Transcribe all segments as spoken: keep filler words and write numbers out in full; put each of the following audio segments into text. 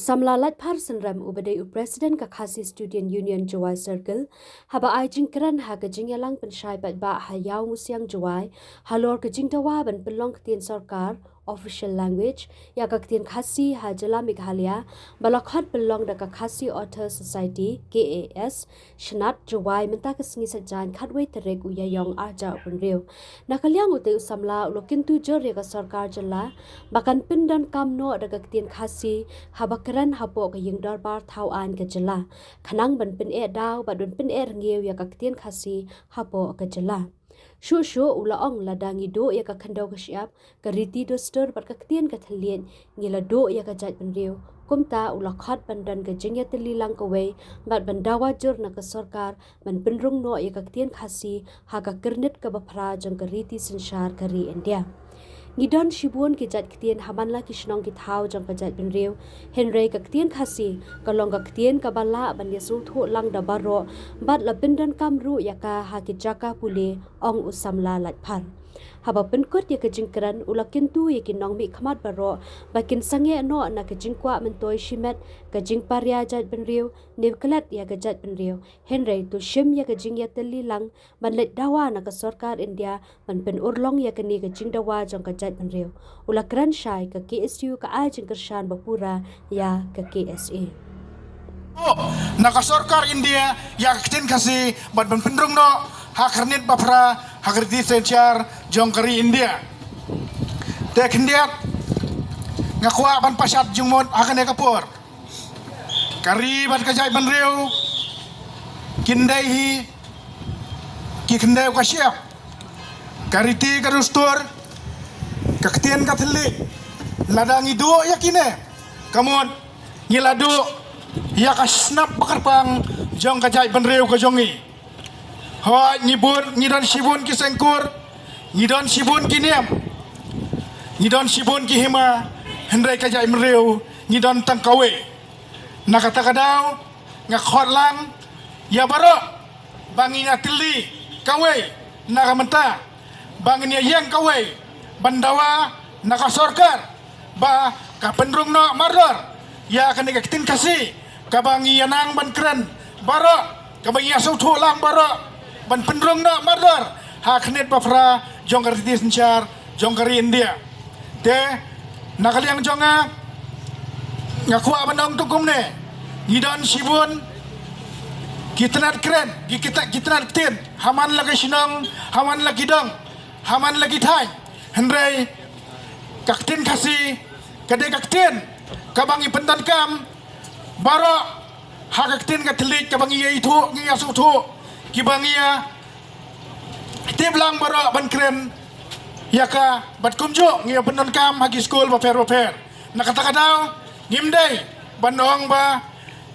Samla Laitphar Synrem uba dei u President ka Khasi Student Union Jowai Circle, haba ai jingkren ha ka jingïalang pynshai paidbah ha Ïawmusiang Jowai, halor ka jingdawa ban pynlong ktien sorkar, official language, ïa ka ktien Khasi ha jylla Meghalaya, ba la khot pynlong da ka Khasi Authors Society, K A S, Shnat Jowai mynta ka sngi Saitjaiñ khatwei tarik u Ïaïong arhajar arphew hynriew. Na ka liang utei u samla u la kyntu jur ïa ka sorkar jylla, ba kan pyndonkam noh da ka ktien Khasi, haba kren hapoh ka ïing dorbar thaw aiñ ka jylla. Khnang ban pyneh daw, bad ban pyneh rngiew ïa ka ktien Khasi, hapoh ka jylla. Shuh shuh u la ong lada ngi duh ïa ka khyndew ka shyiap, ka riti dustur bad ka ktien ka thylliej, ngi la duh ïa ka jaitbynriew. Kumta u la khot ban don ka jingïatylli lang kawei, bad ban dawa jur na ka sorkar, ban pynrung noh ïa ka ktien Khasi, ha ka kyrnit kaba phra jong ka riti synshar ka ri India. Ngi don shibun ki jait ktien ha man la ki shnong ki thaw jong ka jaitbynriew, hynrei ka ktien Khasi, ka long ka ktien kaba lah ban ïasngewthuh lang da baroh, bad la pyndonkam ruh ïa ka ha ki jaka pule, ong u samla Laitphar. Haba pynkut ïa ka jingkren u la kyntu ïa ki nongmihkhmat baroh, ba kin sangeh noh na ka jingkwah myntoi shimet, ka jingpar ïa jaitbynriew, ne klet ïa ka jaitbynriew. Hynrei to shim ïa ka jingïatylli lang, ban leit dawa na ka sorkar India, ban pynurlong ïa kane ka jingdawa jong ka jaitbynriew. U la kren shai ka K S U ka ai jingkyrshan ba pura, ïa ka K S A. Na ka sorkar India, ïa ka ktien Khasi, bad ban pynrung noh, ha ka kyrnit ba phra, ha ka riti synshar, jong ka ri India. Te khyndiat, nga kwah ban pashat jingmut, ha kane ka por. Ka ri bad ka jaitbynriew, kin dei hi, ki khyndew ka shyiap. Ka riti ka dustur, ka ktien ka thylliej, lada ngi duh ïa kine, ka mut, ngi la duh, ïa ka snap ba kyrpang, jong ka jaitbynriew ka jong ngi. Hooid, ngi bun, ngi don shibun ki seng kur, ngi don shibun ki niam, ngi don shibun ki hima, hynrei ka jaitbynriew, ngi don tang kawei. Na kata ka daw, nga khot lang, ïa baroh, ba ngin ïatylli, kawei, na ka mynta, ba ngin ïaïeng kawei, ban dawa, na ka sorkar, ba, ka pynrung noh mardor, ïa kane ka ktien Khasi, kaba ngi ïa nang ban kren, baroh, kaba ngi ïa sngewthuh lang baroh, ban pynrung noh mardor, ha ka kyrnit ba phra, jong ka riti synshar, jong ka ri India. Te, na ka liang jong nga, nga kwah ban ong tu kumne, ngi don shibun, ki tnat kren, ki kita-, ki tnat ktien, ha man la ki shnong, ha man la ki dong, ha man la ki thaiñ, hynrei, ka ktien Khasi, ka dei ka ktien, kaba ngi pyndonkam, baroh, ha ka ktien ka thylliej, kaba ngi ïa ithuh, ngi ïa sngewthuh, kiba ngi ïa tip lang baroh ban kren, ïa ka, bad kumjuh, ngi ïa pyndonkam, ha ki skul, bapher, bapher. Na kata ka daw, ngim dei, ban ong ba,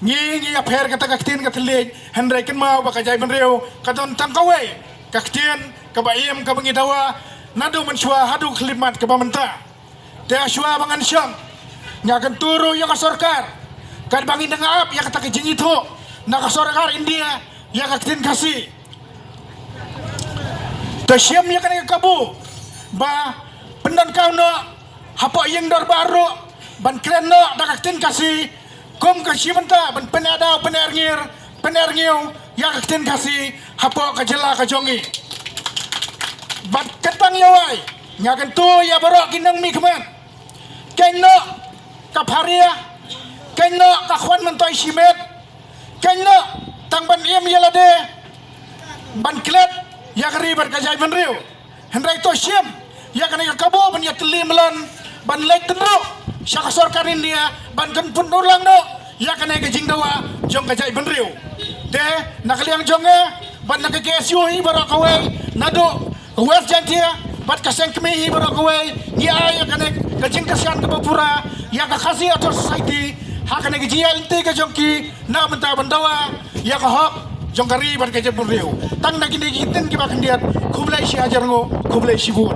ngi, ngi ïapher kata ka ktien ka thylliej, hynrei kynmaw ba ka jaitbynriew, ka don tang kawei, ka ktien, kaba im, kaba ngi dawa, naduh mynshuwa, haduh khyllipmat, kaba mynta. Te shuwa ba ngan shong, nga kyntu ruh ïa ka sorkar, katba ngi dang ap, ïa kata ka jingithuh, na ka sorkar India, ïa ka ktien Khasi. Te shim ïa kane ka kabu, ba pyndonkam noh, hapoh ïing dorbar ruh, ban kren noh, da ka ktien Khasi, kum ka shi bynta, ban pyneh daw, pyneh rngiew, pyneh rngiew, ïa ka ktien Khasi, hapoh ka jylla ka jong ngi. Bad kyrpang ïa wei, nga kyntu ïa baroh ki nongmihkhmat. Kynnoh, ka pharia, kynnoh, ka khwan myntoi shimet, kynnoh, tang ban im ïa lade, ban klet, ïa ka ri bad ka jaitbynriew. Hynrei to shim, ïa kane ka kabu ban ïatylli mlan, ban leit tynruh, sha ka sorkar India, ban kan pynurlong noh, ïa kane ka jingdawa, jong ka jaitbynriew. Te, na ka liang jong nga, bad na ka K S U hi baroh kawei, naduh, West Jaintia, bad ka seng kmie hi baroh kawei, ngi ai ïa kane, ka jingkyrshan kaba pura, ïa ka Khasi Authors Society, ha kane ka jingïaid lynti ka jong ki, na bynta ban dawa, ïa ka hok, jong ka ri bad ka jaitbynriew. Tang na kine ki ktien kiba khyndiat, khublei shi hajar nguh, khublei shibun.